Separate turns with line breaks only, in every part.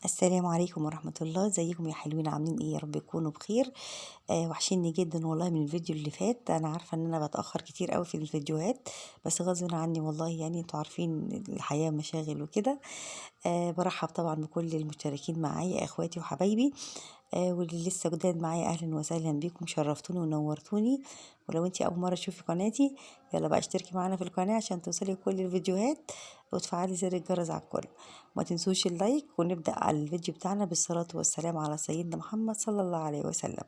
السلام عليكم ورحمة الله. ازيكم يا حلوين؟ عاملين ايه؟ يا رب تكونوا بخير. وحشيني جدا والله من الفيديو اللي فات. انا عارفة ان انا بتأخر كتير قوي في الفيديوهات، بس غصب عني والله، انتوا عارفين الحياة مشاغل وكده. برحب طبعا بكل المشتركين معايا، اخواتي وحبايبي، واللي لسه جداد معايا اهلا وسهلا بيكم، شرفتوني ونورتوني. ولو انتي اول مرة تشوفي قناتي، يلا بقى اشتركي معانا في القناة عشان توصلي كل الفيديوهات، وتفعلي زر الجرس على الكل، وما تنسوش اللايك. ونبدا على الفيديو بتاعنا بالصلاة والسلام على سيدنا محمد صلى الله عليه وسلم.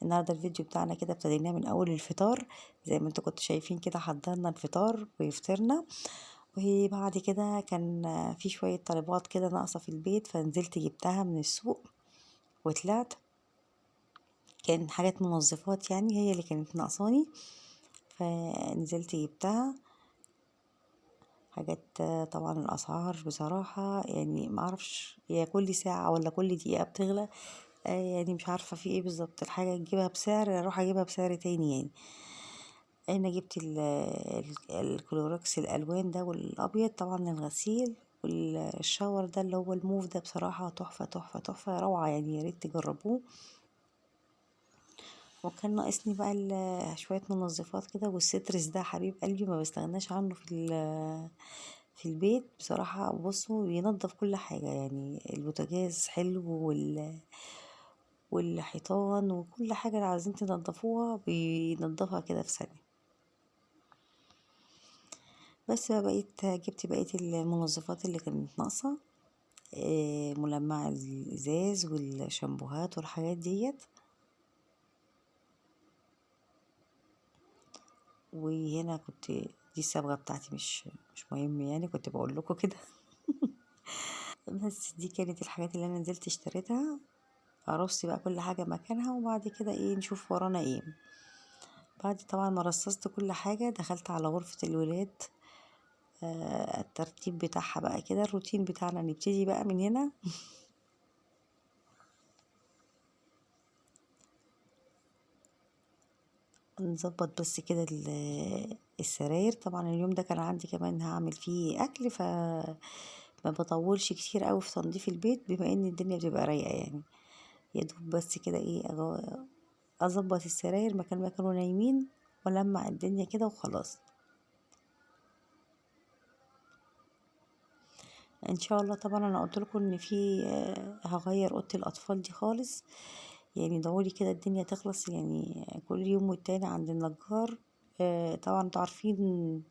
النهارده الفيديو بتاعنا كده ابتديناه من اول الفطار، زي ما انتوا كنتوا شايفين كده حضرنا الفطار وفطرنا، وبعد كده كان في شوية طلبات كده ناقصه في البيت، فنزلت جبتها من السوق وطلعت. كان حاجات منظفات هي اللي كانت ناقصاني، فنزلت جبتها. حاجات طبعا الاسعار بصراحة ما اعرفش هي كل ساعة ولا كل دقيقة بتغلى، مش عارفه في ايه بالظبط. الحاجة تجيبها بسعر اروح اجيبها بسعر تاني. انا جبت الكلوروكس الالوان ده والابيض طبعا للغسيل، والشاور ده اللي هو الموف ده بصراحة تحفة تحفة تحفة روعه، يا ريت تجربوه. وكان ناقصني بقى شوية منظفات كده، والسترس ده حبيب قلبي ما بستغناش عنه في البيت بصراحة. بصوا بينظف كل حاجة، البوتاجاز حلو والحيطان وكل حاجة اللي عايزين تنظفوها بينظفها كده في ثانية. بس بقى جبت بقية المنظفات اللي كانت ناقصة، ملمع الإزاز والشامبوهات والحاجات ديت. وهنا كنت دي الصبغة بتاعتي، مش مهم كنت بقول لكم كده. بس دي كانت الحاجات اللي انا نزلت اشتريتها. ارصي بقى كل حاجة مكانها، وبعد كده نشوف ورانا ايه. بعد طبعا ما رصصت كل حاجة دخلت على غرفة الولاد، الترتيب بتاعها بقى كده، الروتين بتاعنا نبتدي بقى من هنا. نظبط بس كده السراير. طبعا اليوم ده كان عندي كمان هعمل فيه اكل، فما بطولش كتير قوي في تنظيف البيت بما ان الدنيا بتبقى رايقة، يا دوب بس كده اظبط السراير مكان ما كانوا نايمين والمع الدنيا كده وخلاص. ان شاء الله طبعا انا قلت لكم ان هغير اوضة الاطفال دي خالص، ادعولي كده الدنيا تخلص، كل يوم والتاني عند النجار. طبعا انتوا عارفين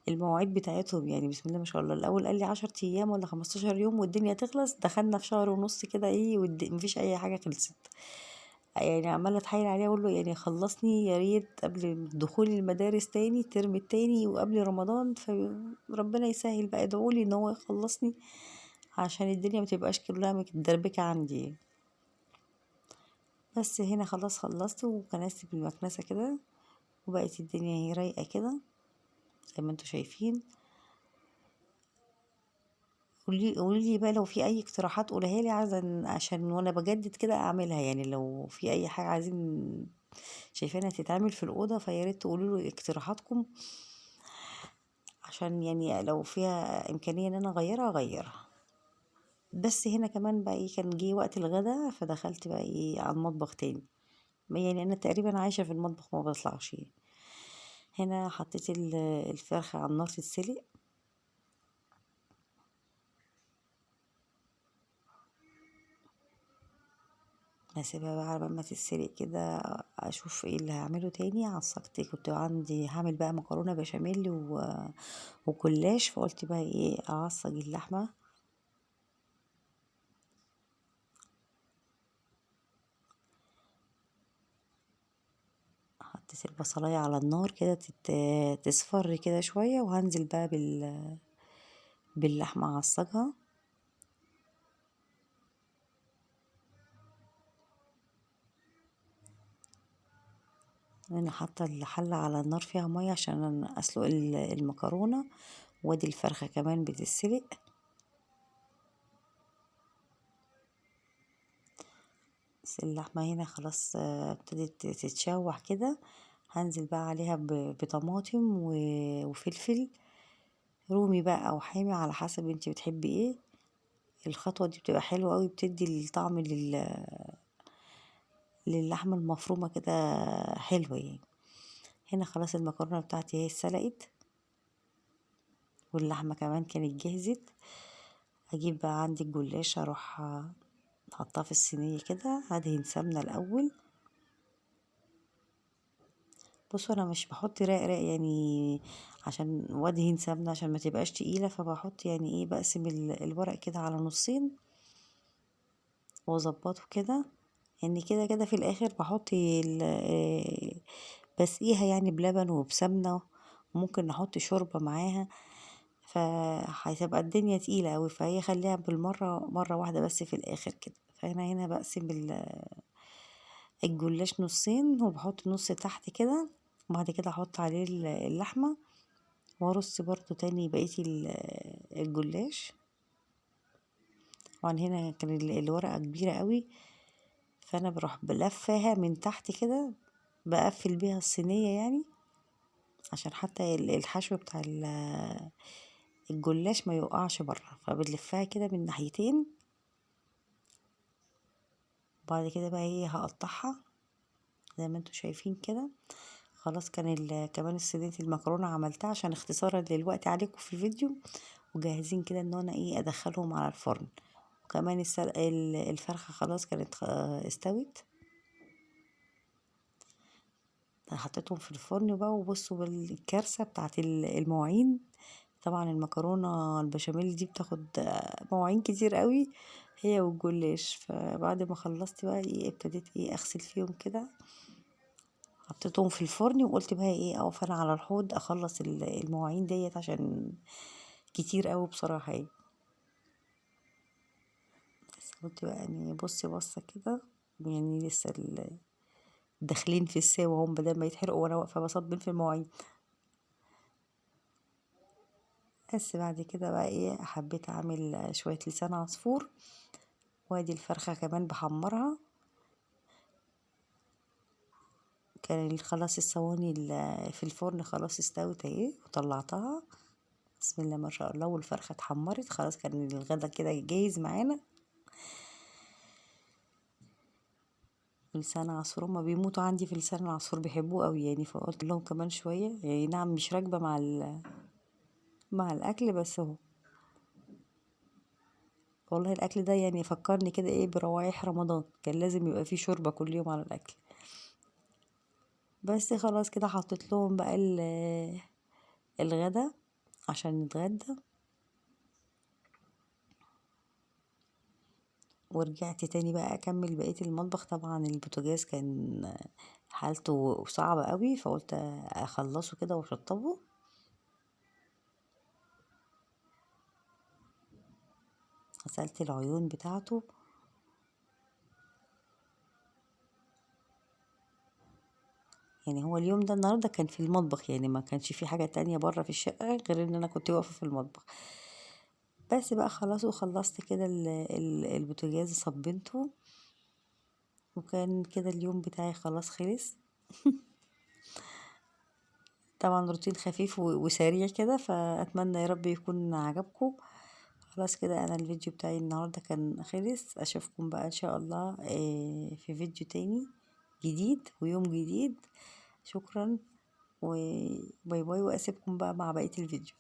المواعيد بتاعتهم، بسم الله ما شاء الله. الاول قال لي 10 ايام ولا 15 يوم والدنيا تخلص، دخلنا في شهر ونص كده مفيش اي حاجة خلصت. عماله اتحايل عليه اقول له خلصني يا ريت قبل دخول المدارس تاني الترم التاني وقبل رمضان، فربنا يسهل بقى. ادعولي ان هو يخلصني عشان الدنيا ما تبقاش كلها متدربكه عندي. بس هنا خلاص خلصت وكنست بالمكنسه كده، وبقت الدنيا هي رايقة كده زي ما انتوا شايفين. قولي لي بقى لو في اي اقتراحات قولها لي، عايزه عشان وانا بجدد كده اعملها، لو في اي حاجة عايزين شايفينها تتعمل في الاوضة فيا ريت تقولوا لي اقتراحاتكم، عشان لو فيها امكانية ان انا اغيرها اغيرها. بس هنا كمان بقى كان جه وقت الغدا، فدخلت بقى على المطبخ تاني، انا تقريبا عايشه في المطبخ ما بطلعش. هنا حطيت الفرخه على النار تتسلق، هسيبها بقى على ما تتسلق كده اشوف ايه اللي هعمله تاني. عصقت كنت عندي هعمل بقى مكرونه بشاميل وكلاش، فقلت بقى اعصج اللحمة. حطيت البصلايه على النار كده تصفر كده شوية، وهنزل بقى باللحمه اعصجها. انا حاطه الحلة على النار فيها مية عشان انا اسلق المكرونه، وادي الفرخه كمان بتتسلق. بس اللحمة هنا خلاص، ابتدت تتشوح كده. هنزل بقى عليها بطماطم وفلفل رومي بقى او حامي على حسب انتي بتحبي ايه. الخطوة دي بتبقى حلوة قوي، بتدي الطعم للحمة المفرومة كده حلوة يعني. هنا خلاص المكرونة بتاعتي هي اتسلقت، واللحمة كمان كانت جهزت. هجيب بقى عندي الجلاش، اروح حطها في الصينية كده، هدهن سمنة الاول. بصوا انا مش بحط رق رق يعني عشان وادهن سمنة عشان ما تبقاش تقيلة، فبحط يعني ايه، بقسم الورق كده على نصين واظبطه كده، يعني كده كده في الاخر بحط بسقيها يعني بلبن وبسمنة، وممكن نحط شوربة معاها، فهتبقى الدنيا تقيلة قوي، فهي خليها بالمرة مرة واحدة بس في الاخر كده. فانا هنا بقسم الجلاش نصين، وبحط نص تحت كده، وبعد كده احط عليه اللحمة، وارص برضو تاني بقية الجلاش. طبعا هنا كان الورقة كبيرة قوي، فانا بروح بلفها من تحت كده، بقفل بيها الصينية يعني عشان حتى الحشو بتاع الجلاش ما يقعش بره، فبنلفها كده من ناحيتين. وبعد كده بقى ايه، هقطعها زي ما انتوا شايفين كده. خلاص كان كمان صينية المكرونة عملتها عشان اختصارا للوقت عليكم في الفيديو، وجاهزين كده ان انا ايه ادخلهم على الفرن. وكمان الفرخة خلاص كانت استوت، حطيتهم في الفرن بقى. وبصوا بالكارثة بتاعت المواعين، طبعا المكرونة البشاميل دي بتاخد مواعين كتير قوي هي والجلاش. فبعد ما خلصت بقى ايه، ابتديت ايه اغسل فيهم كده، حطيتهم في الفرن، وقلت بقى ايه اقف انا على الحوض اخلص المواعين ديت عشان كتير قوي بصراحة يعني. بس قلت بقى يعني بصي بصة كده، يعني لسه داخلين في السوا هم، بدل ما يتحرقوا وانا واقفة بصبن في المواعين. بس بعد كده بقى ايه، حبيت اعمل شوية لسان عصفور، وادي الفرخة كمان بحمرها. كان خلاص الصواني في الفرن خلاص استوت اهي، وطلعتها بسم الله ما شاء الله، والفرخة اتحمرت خلاص، كان الغدا كده جاهز معانا. لسان عصفور هما بيموتوا عندي في لسان العصفور، بيحبوه قوي يعني، فقلت لهم كمان شوية يعني، نعم مش راكبة مع الاكل، بس اهو والله الاكل ده يعني فكرني كده ايه بروايح رمضان، كان لازم يبقى فيه شوربة كل يوم على الاكل. بس خلاص كده حطيت لهم بقى الغدا عشان نتغدى، ورجعت تاني بقى اكمل بقية المطبخ. طبعا البوتاجاز كان حالته صعبة قوي، فقلت اخلصه كده واشطبه. غسلت العيون بتاعته، يعني هو اليوم ده النهارده كان في المطبخ، يعني ما كانش في حاجة تانية بره في الشقة غير ان انا كنت واقفة في المطبخ بس بقى. خلاص وخلصت كده البوتاجاز صبنته، وكان كده اليوم بتاعي خلاص خلص. طبعا روتين خفيف وسريع كده، فاتمنى يا رب يكون عجبكم. خلاص كده انا الفيديو بتاعي النهارده كان خلص، اشوفكم بقى ان شاء الله في فيديو تاني جديد ويوم جديد. شكرا و bye bye، واسيبكم بقى مع بقية الفيديو.